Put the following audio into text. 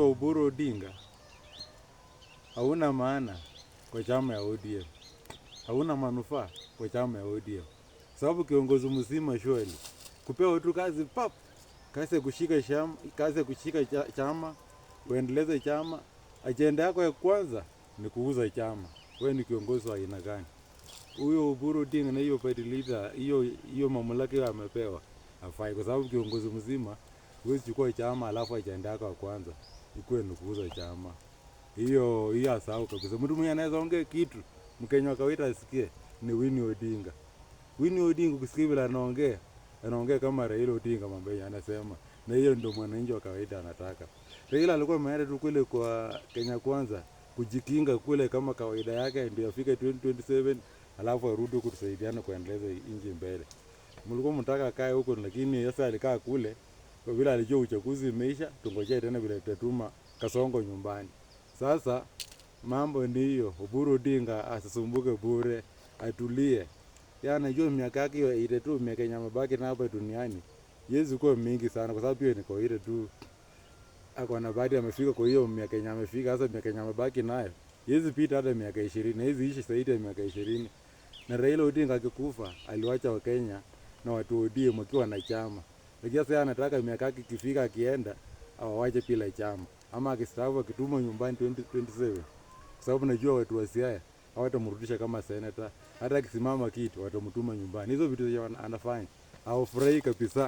Oburu Odinga hauna maana kwa chama ya ODM, hauna manufaa kwa chama ya ODM, sababu kiongozi mzima surely kupewa tu kazi pap, kazi ya kushika sham, kazi ya kushika chama, uendeleze chama. Ajenda yako ya kwanza ni kuuza chama. Wewe ni kiongozi wa aina gani? Huyo Oburu Odinga na hiyo party leader, hiyo hiyo mamlaka hiyo amepewa hafai, kwa sababu kiongozi mzima huwezi chukua chama alafu ajenda yako ya kwanza ikuwe ni kuuza chama. Hiyo hiyo asahau kabisa. Mtu mwenye anaweza ongea kitu Mkenya wa kawaida asikie ni Winnie Odinga. Winnie Odinga ukisikia vile anaongea, anaongea kama Raila Odinga mambo yenye anasema, na hiyo ndio mwananchi wa kawaida anataka. Raila alikuwa ameenda tu kule kwa Kenya Kwanza kujikinga kule kama kawaida yake, ndio afike 2027 alafu arudi huku tusaidiane kuendeleza nchi mbele. Mlikuwa mtaka akae huko, lakini sasa alikaa kule kwa vile alijua uchaguzi imeisha, tungojee tena vile tutatuma Kasongo nyumbani. Sasa mambo ni hiyo, Oburu Odinga asisumbuke bure, atulie. Yeye anajua miaka yake hiyo ile tu miaka yenye amebaki na hapa duniani yezi kuwa mingi sana, kwa sababu hiyo ni kawaida tu, ako na bahati amefika kwa hiyo miaka yenye amefika. Sasa miaka yenye amebaki nayo yezi pita hata miaka 20, hezi ishi zaidi ya miaka 20. Na Raila Odinga akikufa aliwacha Wakenya na watu ODM wakiwa na chama, lakini sasa yeye anataka miaka yake ikifika, akienda awawache bila chama, ama akistaafu akituma nyumbani 2027, kwa sababu najua watu wa Siaya hawatamrudisha kama senator, hata akisimama kiti watamtuma nyumbani. Hizo vitu zenye anafanya hawafurahi kabisa.